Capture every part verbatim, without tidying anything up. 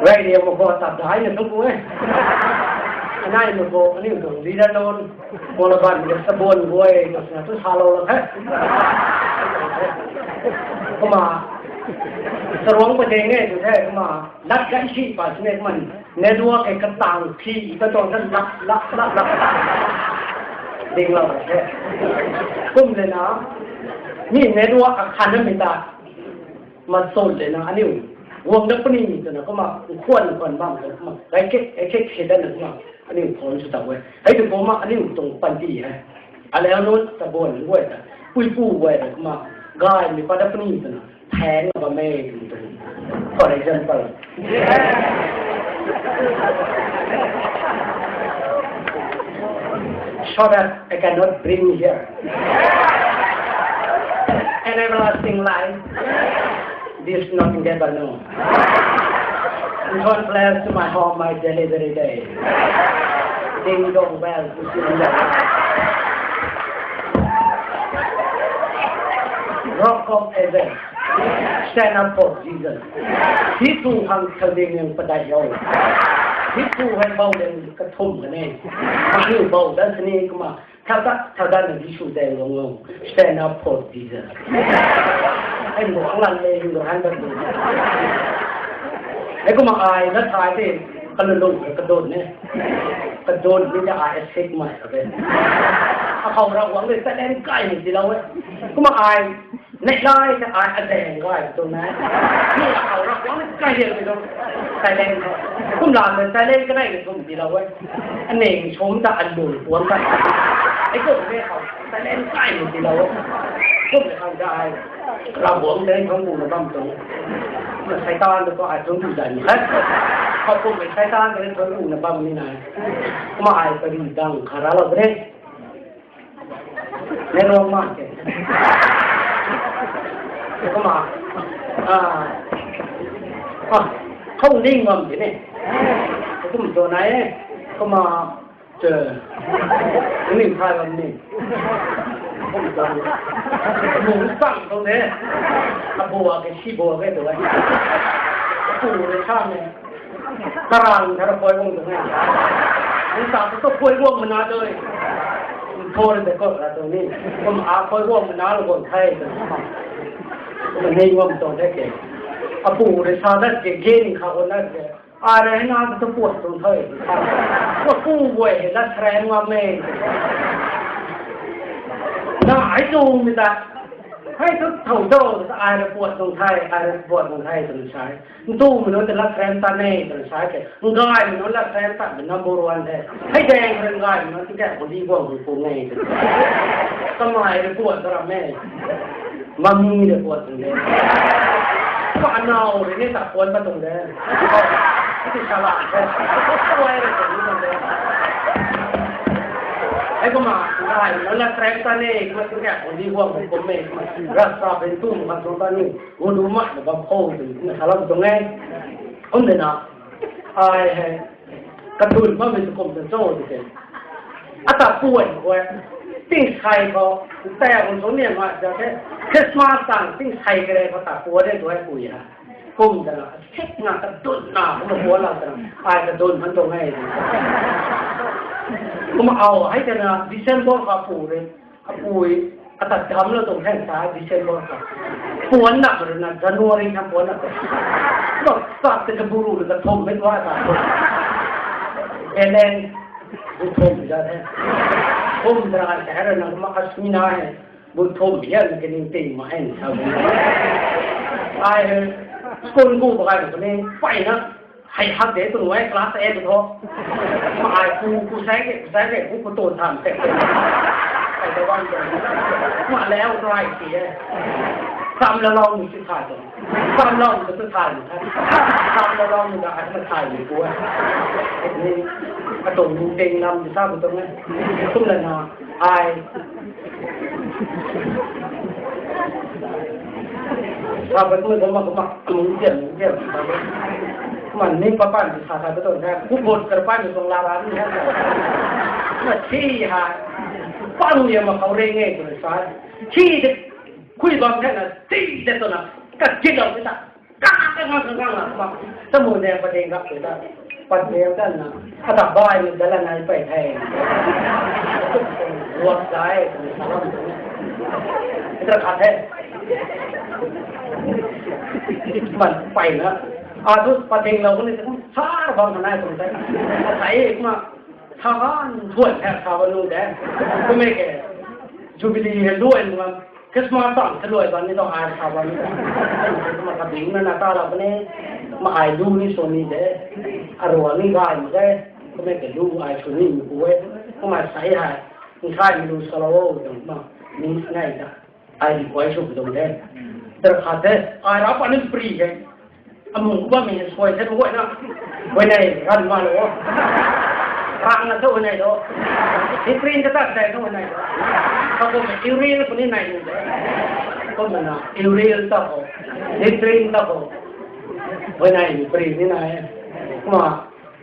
Rai ria ma khou tat dai na thu ku e. Anai ma khou aniu tuang leader nunc, Molaban ka Sabon guay, ka sna tu salou la the. Kumna, Saruang pa ding e tu the, kumna, lat gan si pa sine kumna, network e katang thi, ka tuang sa lak, lak, lak, lak, lak. Ding lou the. Kum le na, mi network akhan na mi ta, ma sou le na, aniu, guang da puni, tu na, kumna, khwan, khwan bam, tu, kumna, rai kek, rai kek, khe da na, kumna, aniu, phone sw ta we. Hei tu, kumna, aniu, tuang panty, he. Ale, anu, ta bon, we, ta. Pui pu, we, ta, kumna, gai, mi pa da puni, tu na, thang, ba me, tu, tu. For example. So that I cannot bring here. An everlasting life. This nothing ever know. Return flesh to my home, my delivery day. Ding dong bell to see the Rock of Ages. Stand up for Jesus. Hi tu hang thal ding yang padai yo. Hi tu hai bau ding kathum kane. Manu bau dan sini kumna. Thada, thada na Jisu dai long long. Stand up for Jesus. Ai mo ang lan le yung han ban do. Ai kumna ai na thai te kalulung kadon ne. Kadon ni da ai sek mai ka be. A khou ra wang le talent kai ni di lau e. Kumna ai nei lai ta ai a deng kai tu na. Ni a khou ra wang le kai le tu. Talent ko. Kum la me talent ka nai ka thum di lau e. Aneng som ta a lung puang ta. Ai ko me khou. Talent kai ni di lau. Kum le khang da ai. Ravguangc te thangc bu na bam tuang. Kumna Seitaan ta ko ai thangc bu dai ni khat. Khou kum le Seitaan ta thangc bu na bam ni na. Kumna ai pari dang kha ra lou de. Ne rong ma ke. Kumna. Ah. Ah. Khou ning ngam de ne. Kum tu na e. Kumna. Che. Ning thai lam ni. Kum tuang. Mung tang tuang de. A bua ke si bua ke tu e. A pu le sa me. Karang thara poi wang tuang e. Ning sa tu poi wang mana tu e. Thor de ko ra tu ni. Kum a poi wang mana lo ko thai tu. Kum nei wang tuang de ke. A pu le sa dat ke gen kha ko na ke. Ai rui na tu puat tuang the. Puat pu guay hei lat srem ngam e. Na ai tu mi ta. Hei tu thou do, ai rui puat tuang the, ai rui puat tuang the tu sai. Ntu mi nunc ta lat srem ta ne tu sai ke. Ngai mi nunc lat srem ta mi number one the. Hei deng rui ngai mi nunc tu ke ko di guang hu pu ne tu. Kamei rui puat tu ram e. Mami de puat tuang de. Kumna anau rui ni ta puat pat tuang de. Ti sa la the. Kuai rui tuang ni tuang de. Hei kumna, ngai, nang la trek ta ni, kumna tu kya, kung di guang, kung kum me, kumna, rasta ben tu, kumna tu ta ni, ngu du ma, na bam khou, tu, kumna sa lam tuang e. Kum de na, ai hei, Kathun bammei tu kum ta cho ti te. Ata puan khou e. Ting sai khou. Tei a kum cho ni ma ja the. Christmas tang ting sai kare khou ta puan e tu e pui ha. Kum ta na. Sek nga kadun na. Kum puan la ta na. Ai kadun man tuang e. Kum au hei ta na December khou pu re. Apui, ata damlou tuang hei sa December kha. Puan na rui na January na puan na. Lo, sa te ka buru na ka thom me tua ta. Elen, bu thom ja the. Thom da sa rui na ma asmina hei. Bu thom ya na ke ning ting ma hei sa bu. Ai, school bu ba kai ko ni, pai na. Hei hak de tu nuai class eight tho. Ma ai ku, ku sai ke, ku sai ke, ku, ku ton tham te. Hei da wan de. Ma le au try ti e. Sam la long ni si tha to. Sam long ni tu tha ni tha. Sam la long ni da ai ma tha ni ku e. Ni, a tong ni ding nam ni sa ku tong e. Kum la na. Ai. Sa ba tu ma, ma, ma, mung tian, mung tian. Ma ni pa pan sa sa tu na. Ku bot kar pan ni song la la ni ha. Ma thi ha. Pan ni ma khou re nge tu sa. Thi de. Kui bam the na. Thi de tu na. Ka jit lo ta. Kang kang kang kang kang kang. Tamu ne pating kak ta. Pating ta na. Ata bai ni dala nai pai the. Luak dai ni salam tu. Ita khat the. Man pai na. Adu pating lo ni sar bang na kum the. Sai ma. Thagan thuan hek sa bam nu de. Kumei ke Jubilee hei luai mung, Christmas tang se luai bam ni tho, ai sa bam ni tho. Kumna kabing na na ta la bam ni, ma ai lu ni sw ni de. Arua ni gay mak de. Kumei ke lu ai sw ni mak pu e. Kumna sai hei, nsai mi lu sa lo, ma, ni nai da. Ai di kuai sw pu tuang de. Ter khat de, ai rap ani pri de. Amu bam mi suai the guay na. Guay nei ran ma lo. Rang na tho guay nei lo. Hei train ka ta dai tho guay nei lo. Ka ko me Uriel puni nai ni de. Ko me na Uriel ta ko. Hei train ta ko. Guay nei ni pri ni nai. Kumna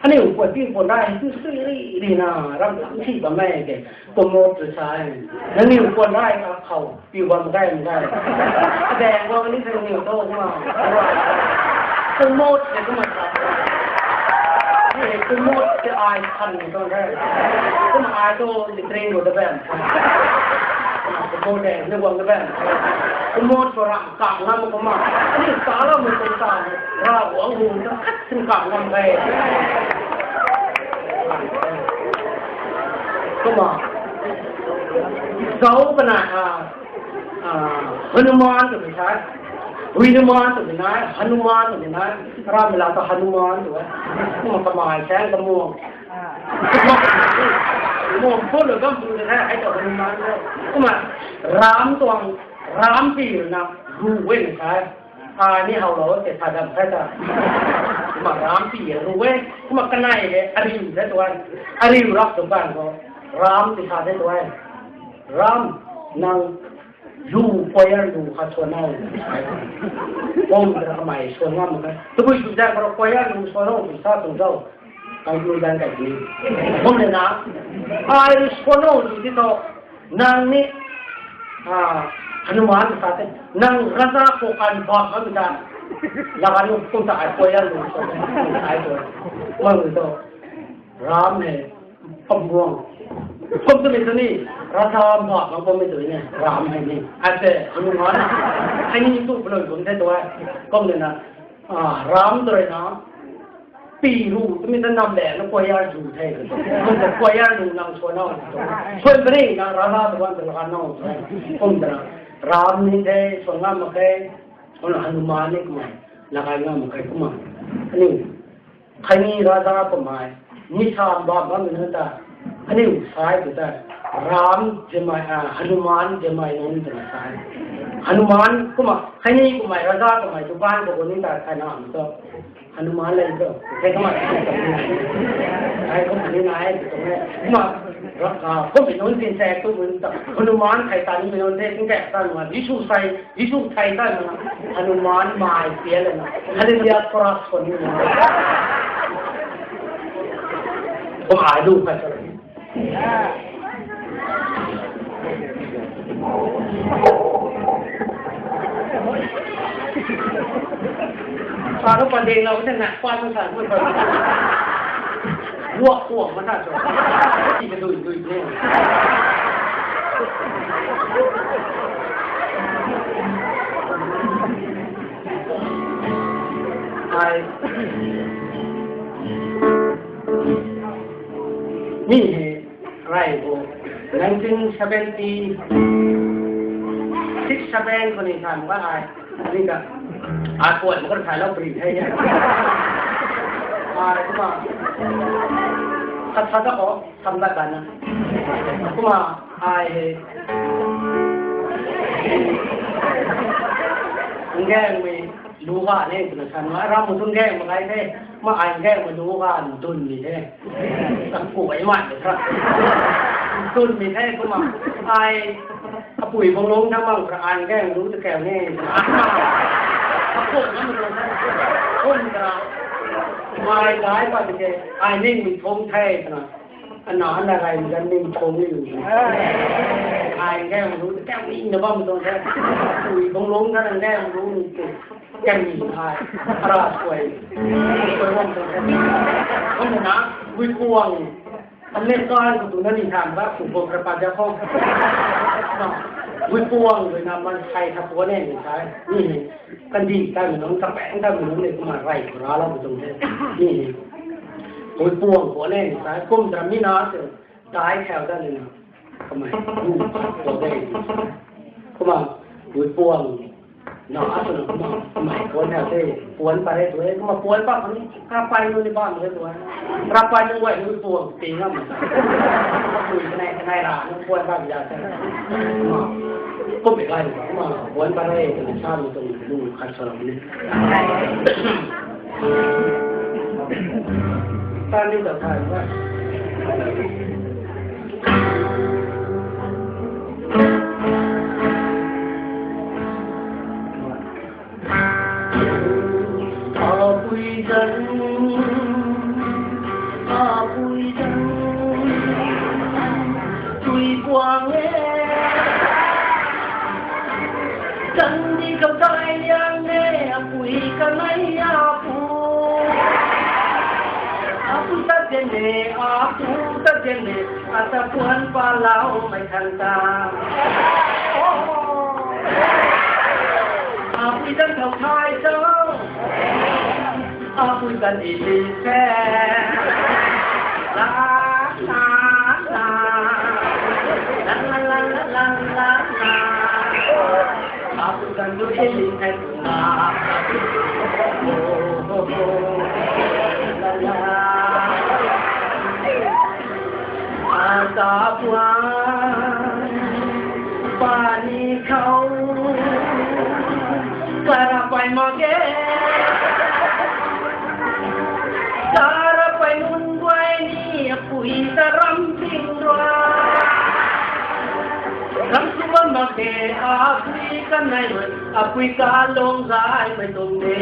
Aniu puan piu puan rai, tu sui ri ri na, ram lam si bam e ke, promote tu sa e. Nangniu puan rai ka khou, piu bam gai, bam gai. Abang guang ni sa nangniu tho, kumna. Promote ke kumna sa. Ni promote ke ai khan ni tho gai. Kumna ai tho, ni train lo da bam. Kumna promote de, ni guang da bam. Promote ko ram kang ngam kumna. Ni ta la mu kum ta. Ravguangc hu ta khat sin kang ngam khe. Kumna, zauc kana, a, a, Hanuman twmei sa, Hanuman twmei nai, Hanuman twmei nai, ramei la ta Hanuman tw e. Kumna kamei sang kamuang. Muang phun lo gam tu de the, ai ta Hanuman tw e. Kumna, ram tuang, ram pi na, ru e na sa. Ai ni how lo, te sa dam khe ta. Kumna ram pi e, ru e, kumna kanei e, ariu the tu e. Ariu rap tu kan ko. Ram ti sa the tu e. Ram, nang lu, choir lu khat suan nau. Kum ta kamei suan ngam khe. Tabui tu jan ko choir lu suan nau, tu sa tu zauc. Conclusion kai ni. Kum le na. Ai suan nau, tu ti tho. Nang ni, a, Hanuman ta te, nang raja khou kan bam bam ta, lagan nu kum ta ai pui a lu so, ai pui. Mang tu, ram hei, pambuang. Kum tu mi tu ni, raja bam bam mi tu ni, ram hei ni. Ai te, Hanuman, ai ni tu beloi kum te tu ai. Kum de na, a, ram tu rui na, Pi ru, tumi ta nam le, na choir ru the. Kum ta choir ru nang suan nau. Suan pari, nang rana ta wan ta lagan nau. Kum ta na, ram ni the, suan ngam mak khe, kum na Hanuman ni kumna, lagan ngam mak khe kumna. Aniu, khatni raja kumna, ni sam bam bam na ta, aniu sai tu ta, ram jemai, a, Hanuman jemai nunc ta na sai. Hanuman kumna, khatni kumna, raja kumna, dukan ko ni ta, khatna am to. Hanuman le to, khe kumna, ai kumna ni nai, kumna, kumna, ra, a, kumna nunc tin se tu mun ta, Hanuman khai ta ni nunc the, kum khe ta nunc, Jisu sai, Jisu khai ta nunc, Hanuman mai pia le na, Hallelujah chorus ko ni nunc. Kumna ai lu khai ta. Sa tu pan ding lo, kan na, pan tu sa, tu pan. Luak, luak, ma sa tu. Ti ka dui, dui, dui. Ai. Mi hei. Rai bo, nineteen seventy six seven ko ni than ba ai, ni ka, ai puan ko than lo bri hai ya. Ai, kumna, khat sa ta ko, tham ta ka na. Kumna, ai, ngang mi, lu ha ne, kumna san ma, ram mu tun ngang ma kai the, ma ai ngang ma lu ha, dun ni the. Kan ku ai man de tra. Tun mi the kumna. Ai, apui bang long ta mang pra ai ngang lu ta kau ne. Apui na mang ta. Kum ta. Ai dai pa de. Ai ning mi thong the na. Ana ana rai mi gan ning kong ni lu. Ai ngai ang lu, tang ni na bam tuang the. Ui bang lung gan ngai ang lu ni tu. Tang ni ai. Ara suai. Suai bam tuang the. Kum na, ui kuang. An ne kai ko tu na ni tham ba, ku ko kra pa ja ko. Ui kuang, ui na man sai tha ko ne ni sai. Ni ni. Kandih ta mi nunc, kapeng ta mi nunc le kumna rai khou ra la bu tuang the. Ni ni. Ui puang khou ne, sa kum tram mi na se, dai khau da ni na. Kamei, ui puang de. Kumna, ui puang. Na, a swna kumna, kamei puan na se, puan pa re tu e, kumna puan pa kani, ka pai nu ni ba nu re tu e. Ra pai nu wai nu puang, ting a ma sa. Ui kanai, kanai ra, nu puan pa ya se. Kum bi lai, kumna puan pa re, tu ni sa nu tu lu khat sa ni. Tan ni da thai ba. Apui zan, apui zan, tui puang e. Zan di kau dai liang e, apui kanei apu. Apui ta zan e, apu ta zan e. Ata puan palau mai khan ta. Apui zan thau thai cho. Apui zan ili se. La, la, la. La, la, la. Apui zan lu ili se. Ata puan pani khou kara pai mak ge. Kara pai nunc guay ni apui ta ram ting rua. Ram sw bam mak ge, apui kanei rui, apui kalung gaymei tuang de.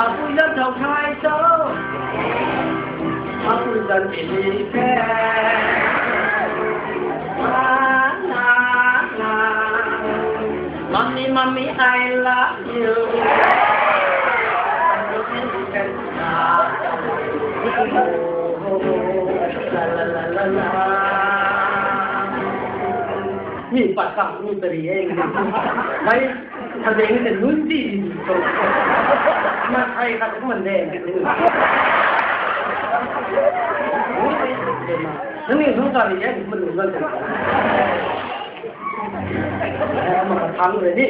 Apui zan thau thai cho. Apui zan ili the. Na, na, na. Mommy, mommy, I love you. La, la, la, la, la. Mi pat kha, mi tari e. Mai, tha deng ni te nunc di ni to. Ma thai kha kum man de. Nunc ni nunc tari e, kum man nunc te. Ma ka thang re ni.